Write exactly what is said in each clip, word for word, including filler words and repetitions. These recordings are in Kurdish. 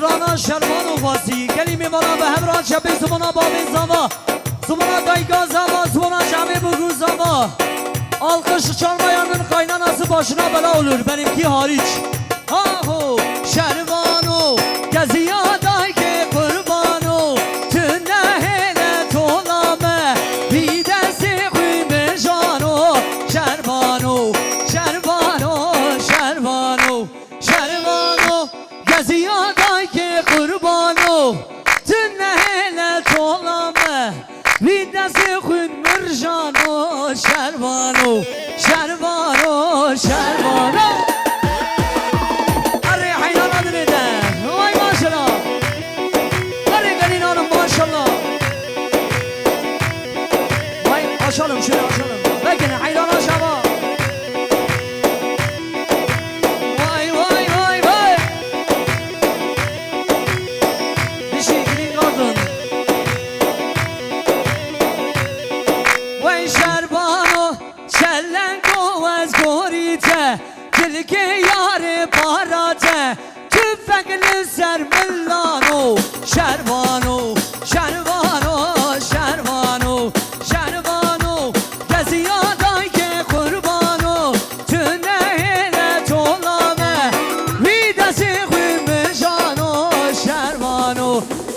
Rana Şervan û Xwezî, gelî mêvanan bi hev re çepê zimana bavê zava, zimana dayika zava, zimana çavê bûk û zava. Alqış çarmayan min qaynanası başına bela olur, benimki hariç. Aho, Şervano, geziya dayke qurbano, tu nehêle tola me, vî destê xwîn bijano. Şervano, Şervano, Şervano. Şervano, geziya dayke qurbano, tu nehêle tola me, vî destê xwîn mirjano. Şervano, Şervano, Şervano. Erê heylana dilê de. Vay maşallah. Erê gelînan maşallah. Vay, açalım şöyle, açalım. Bakın heylana şava. Vay, vay, vay, vay. Dişi Green Garden. Vay Şerbano, çelenko ez gorî te, dilkê yarê para te, tüfek li ser milano. Şerbano, Şerbano, Şerbano, Şerbano, geziya dayke qurbano. Tu nehêle tola me, vî destê xwîn bijano. Şervano.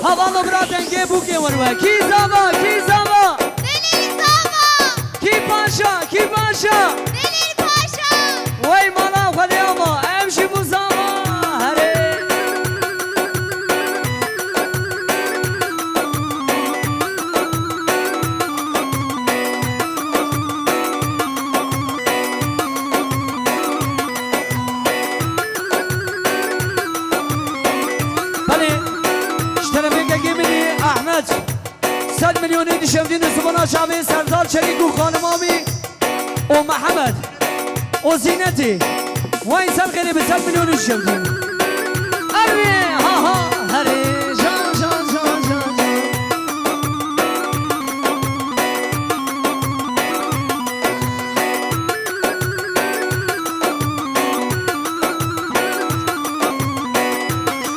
Havalo bira dengê bûkê werwe. Kî zava, kî zava? Delîl zava. Kî paşa, kî paşa? Delîl paşa. Wey mala Xwedê ama, ev jî bû zava. Herê. Belê, ji terefê kekê min ê Ehmed, sed milyonê dişewitîne zimana çavê Serdar Çelîk û xanima wî û Mihemed û Zînetê. Wey ser xêrê bi sed milyonê dişewitîne. Erê, ha, ha, herê, ja, ja, ja, ja, ja.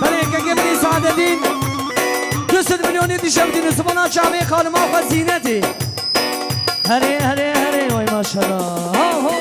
Belê, kekê min ê Saadetîn, du sed milyonê dişewitîne zimana çavê xanima xwe Zînetê. Herê, herê, herê, way maşallah. Ha, ho.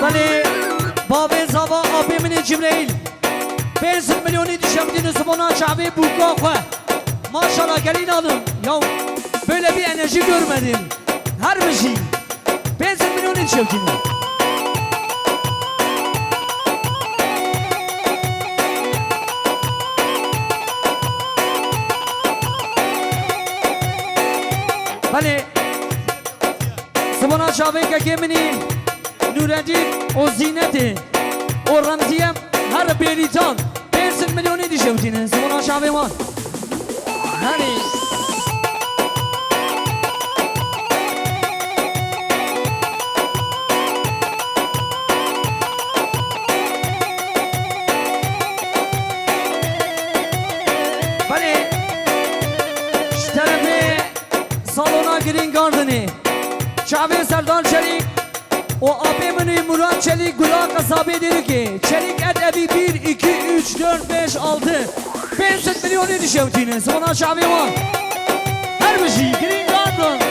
Belê, bavê zava apê min ê Cibrîl. Pênc sed milyonî dişewitîne zimana çavê bûka xwe. Maşallah gelî nadim. Ya böyle bir enerji görmedim. Her bijî. Pênc sed milyonî dişewitîne. Belê. Zimana çavê kekê min î Nûredîn û Zînetê û Remziye her bêrîtan pênc sed milyonî dişewitîne zimana çavê wan. Herî. Belê, ji terefê salona Green Gardenê çavê Serdar Çelîk O apê min ê Murat Çelik, Gula Qesabê Dêrikê. Çelik et Ebî bir, iki, üç, dört, beş, altı. Pênc sed milyonê dişewtîne. Sona çavê wan. Her bijî. Green Garden.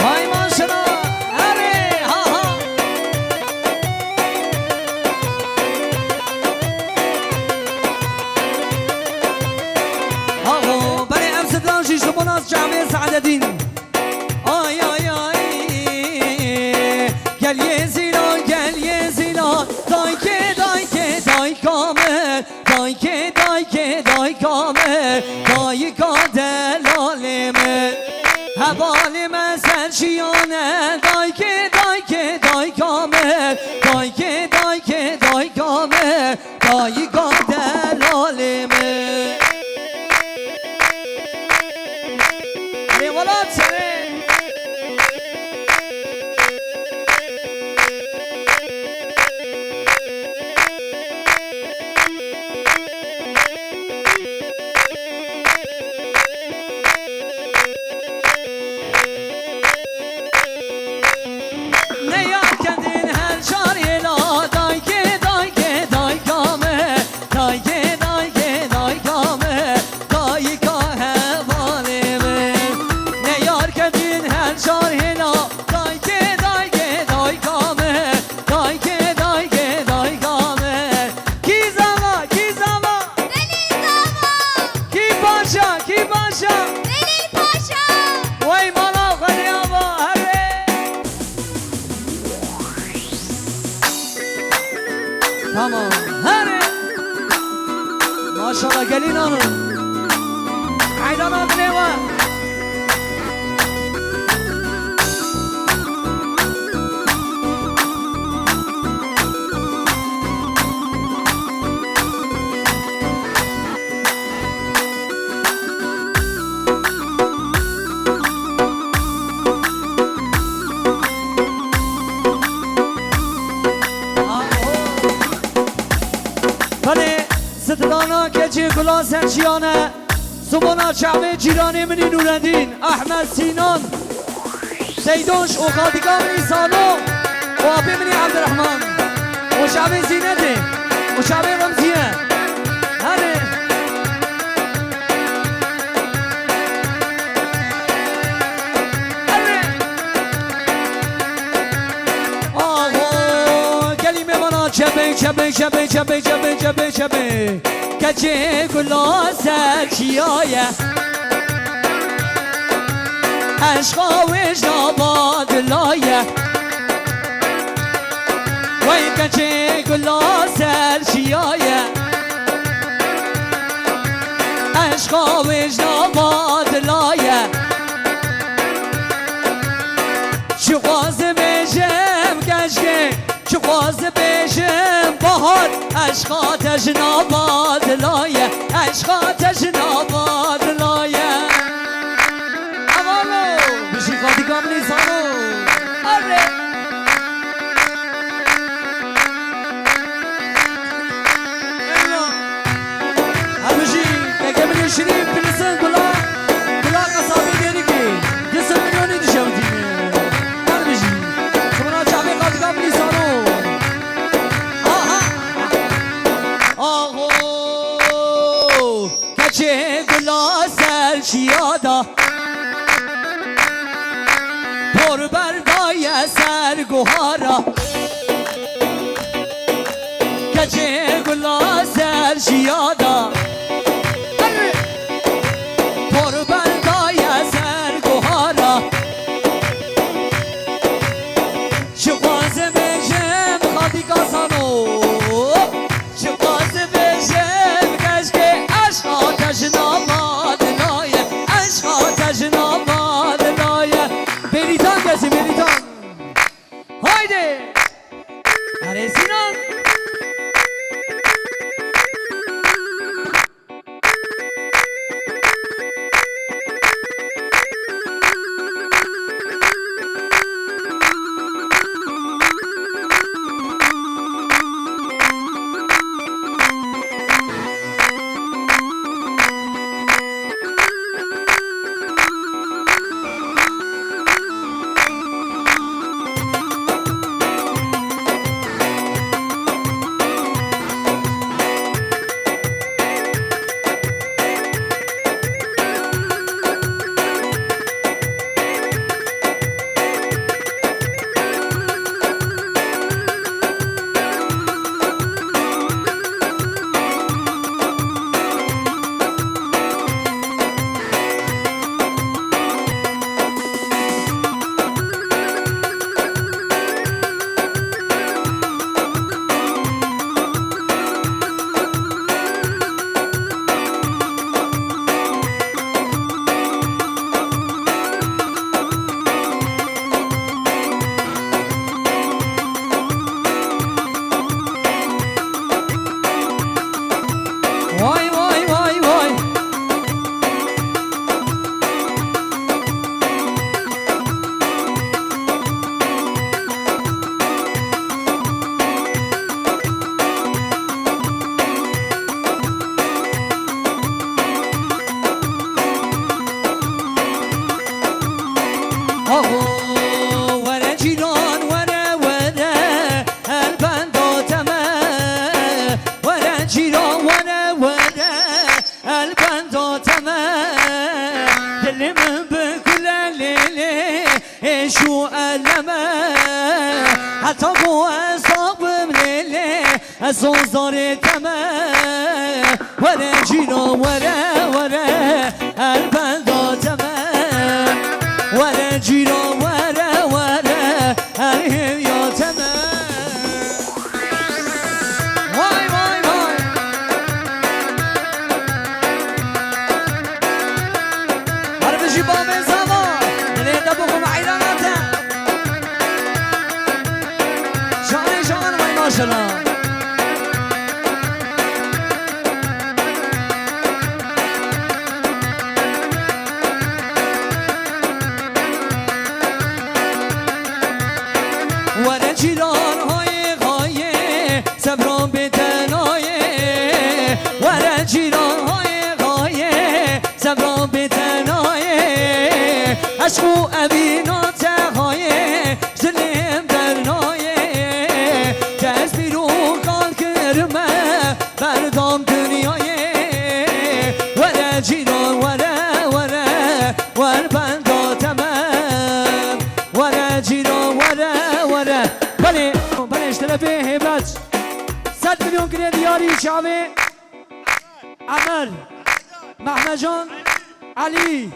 Hay maşallah, erê, ha, ha. Aho, berê ev zidan jî ji bo nas çavê Saededîn. Ay, ay, ay. Gel yê zîla, gel yê zîla. Dayke, dayke, dayka me. Dayke, dayke, dayka me. Dayika delalê me. Hevalê me ser çiyane. Dayke, dayke, dayka me. Dayke, dayke, dayka me. Dayika delalê me. Erê welat serê. Neyar kedin her çar hêla, dayke, dayke, dayka me. Dayke, dayke, dayka me. Dayka hevalê me. Neyar kedin her çar hêla, dayke, dayke, dayka me. Dayke, dayke, dayka me. Kî zava, kî zava? Belê zava. Kî paşa, kî paşa? Belê paşa. Wey mala xwe lê ava, herê. Tamam, herê. Maşallah, gelînan in. Eydana dilê we. Belê, zidana keçê gula ser çiyane. Sibona çavê cîranê min ê Nûredîn, Ehmed Sînan, Seydoş û xaltika min î Sano û apê min ê Ebdirehman û çavê Zînetê û çavê Remziye. Herê. Herê. Aho, gelî mêvana çepê, çepê, çepê, çepê, çepê, çepê, çepê. Keçê gula ser çiyaye. Eşqa wêjna badlaye. Wey keçê gula ser çiyaye. Eşqa wêjna badlaye. Çi xwaz bêjim keşkê. Çi xwaz bêjim bahar, eşqa te ji nava dilaye, eşqa te ji nava dilaye. Hevalo, bijî xalîka min î Sano. Erê. Eyvah. Her bijî, keke min ê şirîn, Filistin, Gula, Gula Qesabê Dêrikê. Du sed milyonî dişewitîne. Her bijî. Ji bo nas çavê xalîka min î Sano. Aha. Aho. Keçê gula ser çiya da. Por berdaye ser guhara. Keçê gula ser çiya da. Por berdaye ser guhara. Çi xwazim bêjim xalîka Sano. Çi xwazim bêjim keşkê eşqa te ji nava dilaye. Eşqa te ji nava dilaye. Bêrîtan kesî, bêrîtan. Haydi. Bi gule lê lê êş û eleme, heta ku ez sabim lê lê, ez ozarê teme. Were cîran were, were, her benda teme. Were cîran were, were, her hêviya teme. Vay, vay, vay. Her bijî bavê zava. Dilê te bixwe me heyran hate. Şanê şan, vay maşallah. Were cîran hayê hayê, sebran bê tenayê. Were cîran hayê hayê, sebran bê tenayê. Eşq û evîna te hayê, ji lêm dernayê. Te ez pîr û kal kirime, berdam dinyayê. Were cîran were, were, wer benda temem. Were cîran were, were. Belê, belê, ji terefê hêbet. Sed milyon kirê diyarî çavê Emer, Mehmetcan, Elî,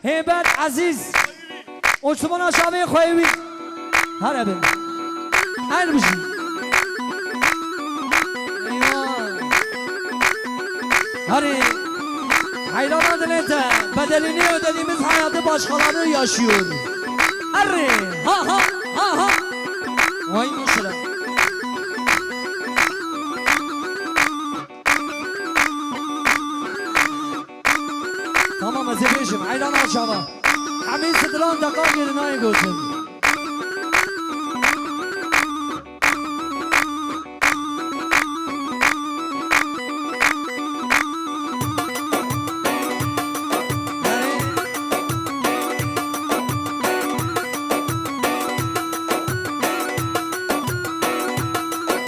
Hêbet, Ezîz, Osmana çavê xwe wî. Here bin. Her bijî. Eyvah. Herê. Heyrana dilê te. Bedelini ödediğimiz hayatı başkaları yaşıyor. Herê. Ha, ha, ha, ha. Vay maşallah. Tamam, ez ê bêjim. Heyran al çava. Hemî stran deqa gêrî nayê gotin.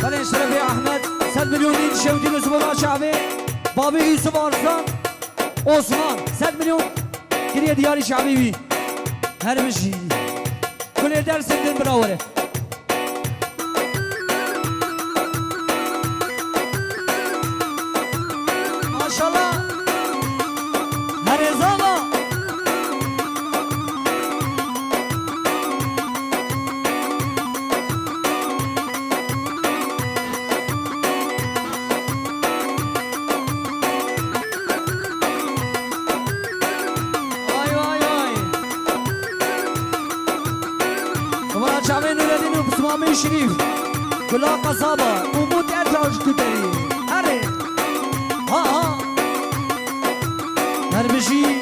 Belê şerefê Ahmet, sed milyon nîn şewdîn û zibona çavê. Babê Yusuf Arslan, Osman, sed milyon kiriye diyarî çavê wî. Her bijî. Kulê Dersim din bira were. Maşallah. Herê zava. Vay, vay, vay. Sima çavê Nureddin û Pismamê Şirîf. Gula Qasaba, Umut Ertaş Kuterî. Herê. Ha, ha. Her bijî.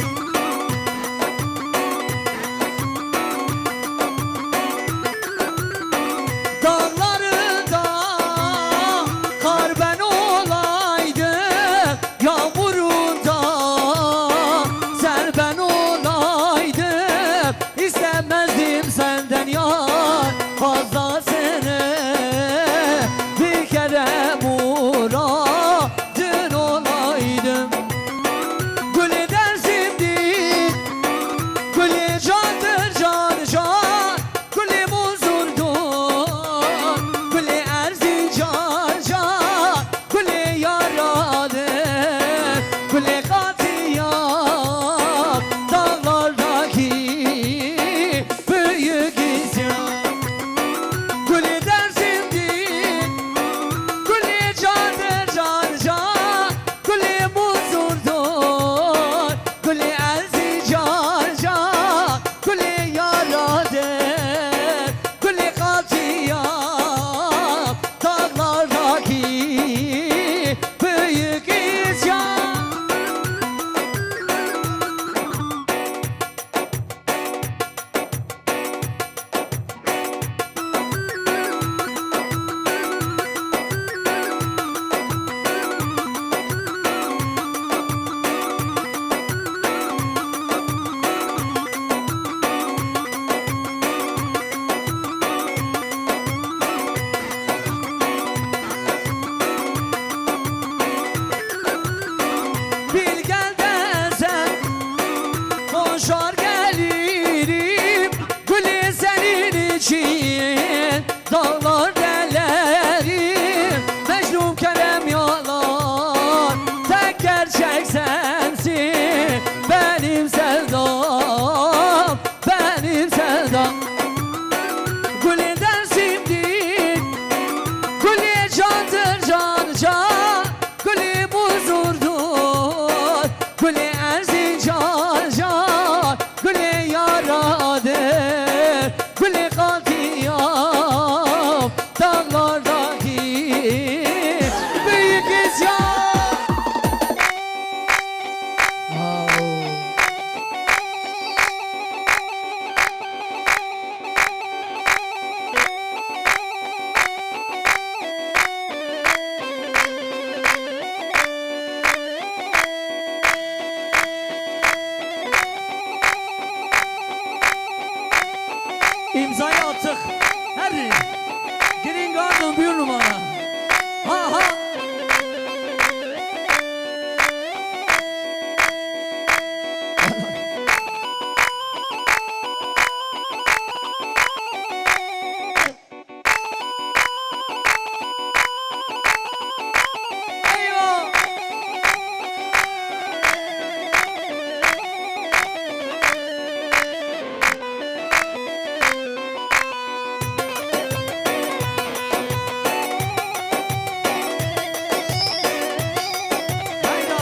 Dağlarında kar ben olaydım, yağmurunda sel ben olaydım. İstemezdim senden yar fazlasını, bir kere muradın olaydım. Gülü Dersim'di Dağlar delerim, Mecnun Kerem yalan. Tek gerçek sensin benim sevdam, benim sevdam. Gülü Dersim'dir, gülü candır can can, gülü Buzur'dur, gülü Erzincan can, gülü yaradır, gülü katliam, dağlardaki büyük isyan. Au. İmzayı attık. Hadi. Green Garden bir numara. Ha ha. Eyvah! Hayda!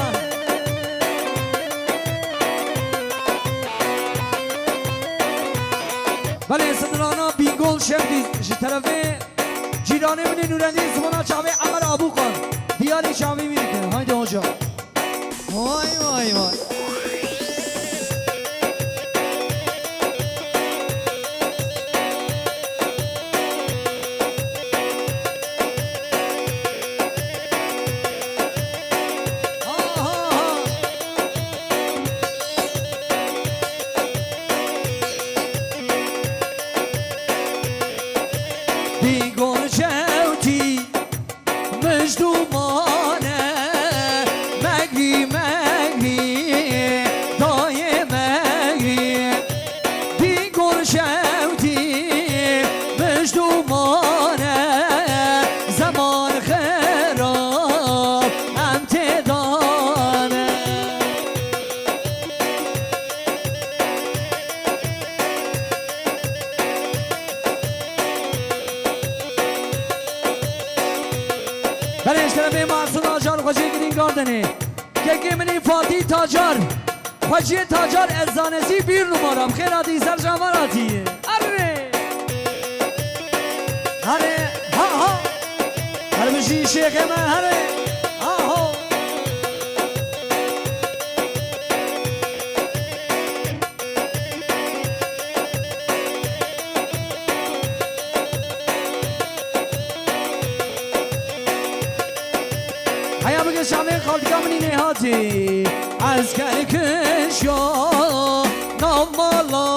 Belê, sinirana Bîngol Şevdî ji terefê cîranê min ê Nûrendîn, ziwana çavê Emer Abûkan. Diyarê çavê wî dikin. Haydi hoca. Vay, vay, vay. Bîngol Şevdî, Mecnûmane, megrî, megrî, dayê megrî. Bîngol Şevdî, Mecnûmane, zeman xerab, em têdane. Belê, ji terefê Masûd Acar, xweciyê Green Gardenê. Kekê min ê Fatî Tacar. Xweciyê Tacar, ez zanezî bir numaram. Xêr hatî, ser çavan hatî. Erê! Herê, ha, ha! Her bijî şêxê me, herê! Ha, ho! Heya bike şanê xaltika min î nêhatî. Ez ker kişya nav mala